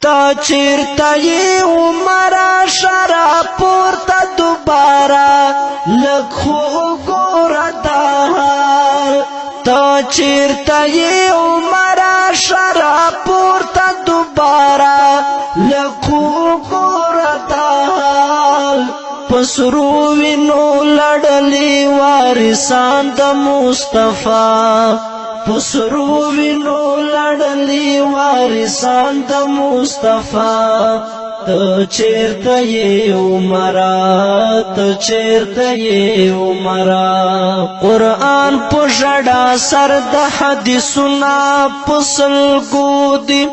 تا چیرته یې عمره شرا پورته دوباره، لږ خو وګوره دا حال. تا چیرته یې عمره شرا پورته دوباره، لږ خو وګوره دا حال. پسرو وینو لړلې وارثان د مصطفی، پسرو وینو لړلې وارثان د مصطفی. ته چیرته یې عمره، ته چیرته یې عمره؟ قرآن په ژړا سر د حدیثونه پسلګو دي،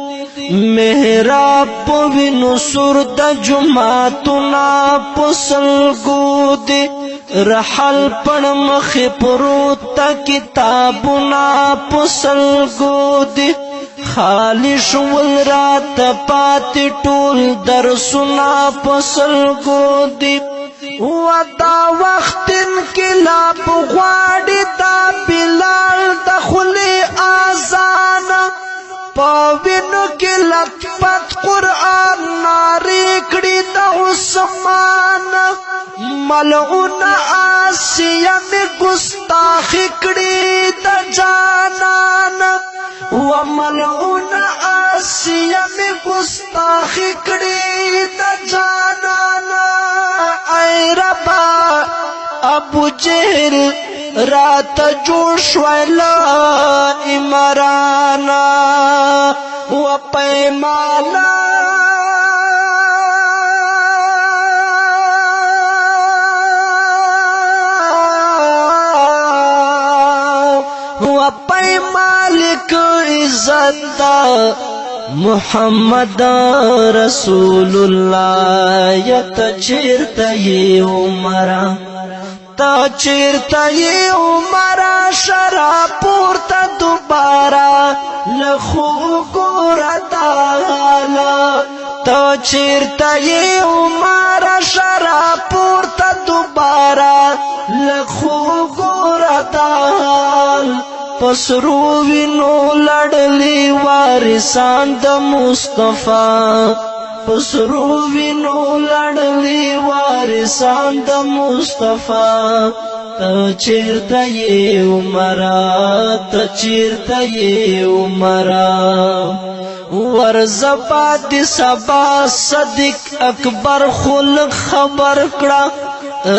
محراب په وینو سور د جمعتونه پسلګو دي، رحل پړ مخ پروت کتابونه پسلګو دي، خالی شول رات پات ټول درسونه پسلګو دي. ودا وخت انقلاب غواړي دا بلال د خلی اذان، په وینو کې لت پت قرآن ناری کړي د عثمان. ملعون آسیه می ګستاخی کړي د جانان، و ملعون آسیه می ګستاخی کړي د جانان. ای ربا ابو جهل رات جوړ شویل عمرانا، و پیمانا و پی مالک عزت محمد رسول الله. یت چیرته یې عمره، تا چیرته یې عمره شرا پورته دوباره، لخو ګوره دا تا چیرته یې عمره شرا پورته دوباره، لخو ګوره دا. پسرو وینو لړلې وارثان د مصطفی، پسرو وینو لړلې وارثان د مصطفی. ته چیرته یې عمره، ته چیرته یې عمره؟ ورزبا د سبا صدیق اکبر خل خبر کړه،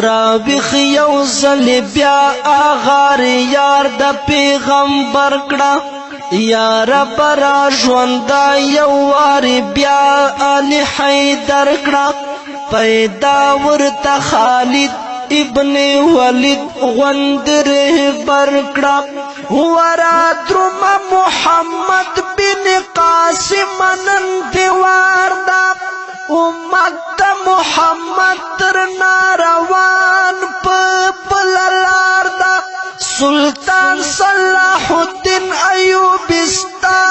راویخ یو ځل بیا اغار یار د پیغمبر کړه. یا رب را ژوند یو وار بیا ال حیدر کړه، پیدا ورته خالد ابن ولید غوند رهبر کړه. ورا درم محمد بن قاسم نن دیوار دا، امت محمد تر ناروان په بللار دا، سلطان صلاح الدین ایوب ستا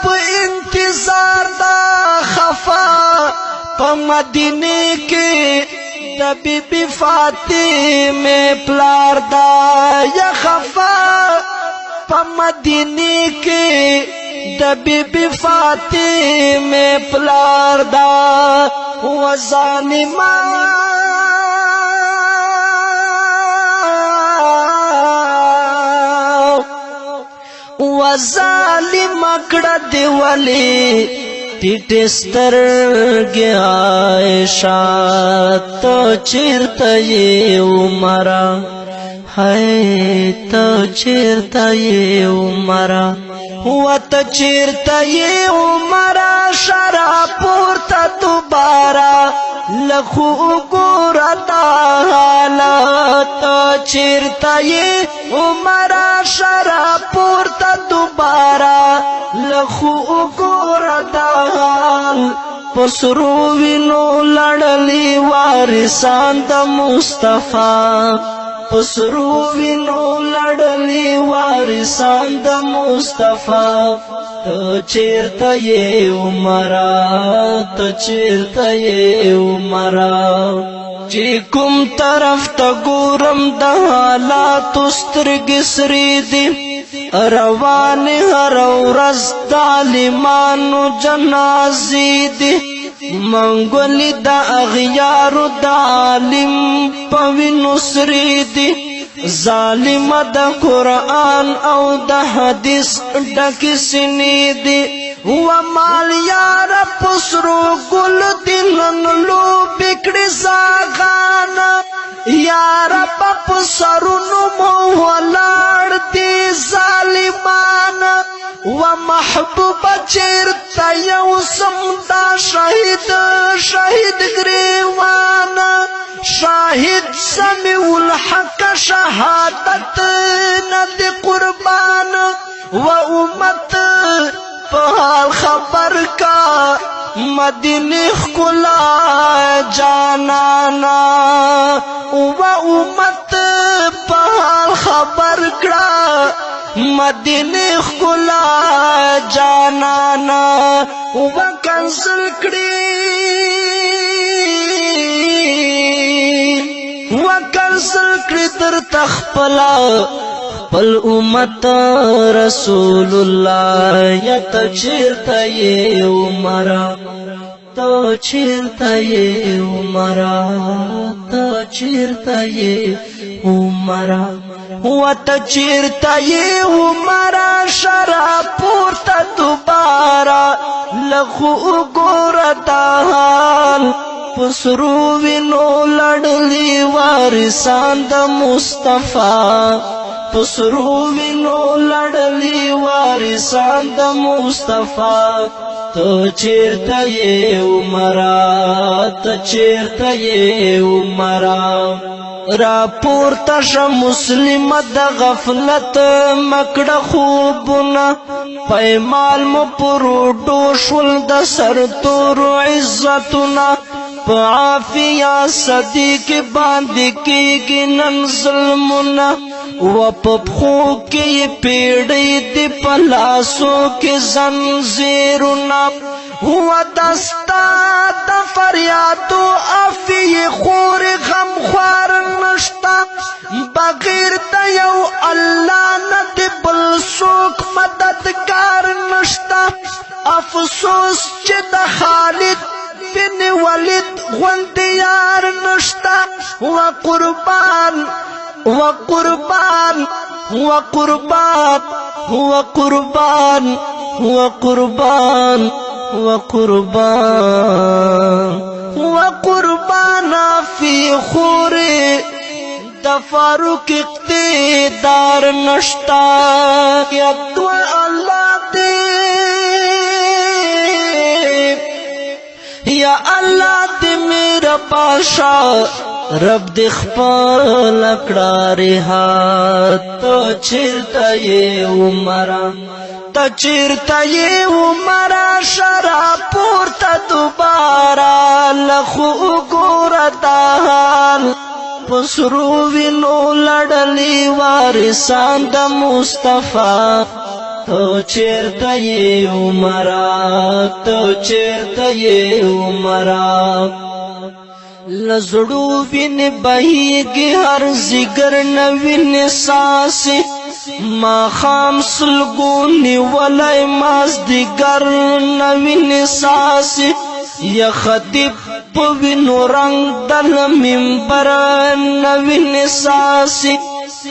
په انتظار دا، خفا په مدینه کې د بیبي فاطمه پلار دا، یا خفا په مدینه کې د بیبي فاطمه پلار دا. و ظالما و ظالم کړه دی ولی ټیټ سترګې عائشہ، ته چیرته یې عمره، هاي ته چیرته یې عمره؟ و ته چیرته یې عمره شرا پورته دوباره، لخو ګوره دا حالت. چیرته یې عمره شرا پورته دوباره، لخو ګوره دا حال. پسرو وینو لړلې وارثان د مصطفی، پسرو وینو لړلې وارثان د مصطفی. ته چیرته یې عمره، ته چیرته یې عمره؟ چې کوم طرف ته ګورم د حالاتو سترګې سرې دي، روان هر ورځ د عالمانو جنازې دي. منګولې د اغیارو د عالم په وینو سرې دي. ظالم د قرآن او د حدیث ډکې سینې دي. و مال یار پسرو ګل دي نن لوبې کړي زاغان. یا رب په سرونو مو ولاړ دي ظالمان. و محبوب چیرته یو سم دا شهید شهید ګریوان. شاهد سمیع الحق شهادت نه دی قربان. و امت په حال خبر کا مدینه ښکلا جانانا. و امت په حال خبر کړه مدینه ښکلا جانانا. و کنسل کړي، و کنسل کړي در تخپلا خپل امت رسول الله. یا ته چیرته یې عمره، ته چیرته یې عمره، ته چیرته یې عمره، و ته چیرته یې عمره. شرا پورته دوباره لخو وګوره دا حال. پسرو وینو لړلی وارثان د مصطفی. پسرو وینو لړلی وارثان د مصطفی. ته چیرته یې عمره، ته چیرته یې عمره. را پورته شه مسلمه د غفلت مکړه خوبونه. پیمال مو پروډو شول د سر تورو عزتونه. په عافیه صدیق باندې کېږي نن ظلمونه. و په پښو کې یې پیړۍ دي، په لاسو کې زنځیرونه. هو دستا د فریادو افی خور غم خوار نشتا. بغیر د یو الله نه دی بل څوک مددګار نشتا. افسوس چې د خالد بن ولید غوندې یار نشتا. و قربان، و قربان، و قربان، و قربان، و قربان، و قربان، و قربان فی خورې د فاروق اقتدار نشتا. یا دو الله دې، یا الله دې میرا پاشا رب دې خپل کړه رها. ته چیرته یې عمره، ته چیرته یې عمره. شرا پورته دوباره لخو وګوره دا حال. پسرو وینو لړلی وارثان د مصطفی. ته چیرته یې عمره، ته چیرته یې عمره. لزړو وینې بهیږي هر ځیګر نه وینې ساسي. ماښام سلګو نیولی مازدیګر نه وینې ساسي. یا خطیب په وینو رنګ دل منبر نه وینې ساسي.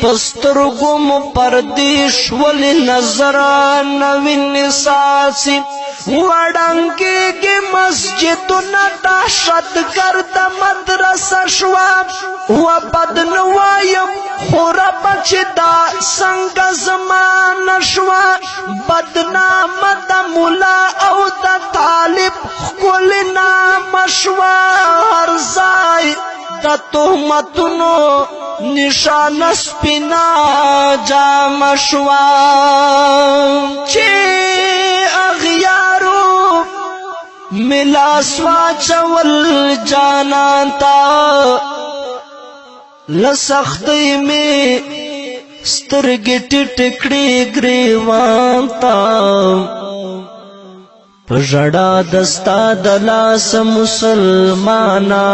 په سترګو مو پردې شولې نظر نه وینې ساسي. وړانګېږي مسجدونه دهشتګرد مدرسه شوه. و بد نه وایم خو ربه چې دا څنګه زمانه شوه. بدنامه د ملا او د طالب ښکلې نامه شوه. هر ځای د تهمتونو نشانه سپینا جامه شوه. چې اغیارو ملاس واچول جانان ته، له سختۍ مې سترګې ټیټې کړې ګریوان ته. په ژړا د ستا د لاسه مسلمانا.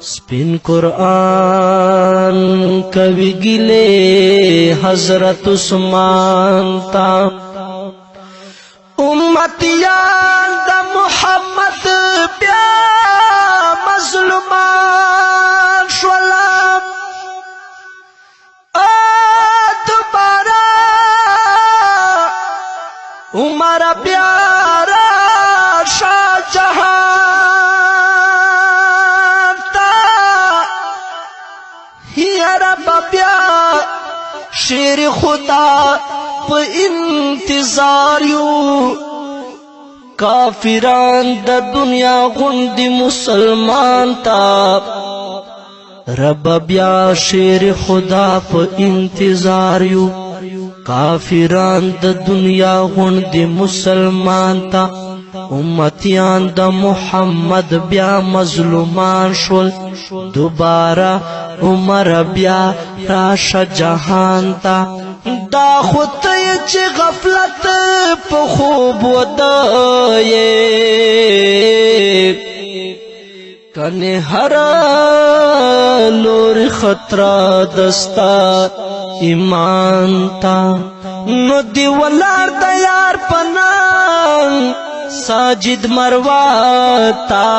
سپین قرآن کوي ګلې حضرت عثمان تا. امتیان د محمد بیا مظلومان شولا، دوباره عمر بیا را شاه جهان تا. رب بیا شیر خدا په انتظار یو، کافران د دنیا غوندي مسلمان تا. رب بیا شیر خدا په انتظار یو، کافران د دنیا غوندي مسلمان تا. امتیان د محمد بیا مظلومان شول، دوباره عمر بیا راشه جهان تا. دا خو ته چې غفلت په خوب ودایې، کنه هر لور خطر دستا ایمان تا. نو دی ولار د یار پنا ساجد مروا تا.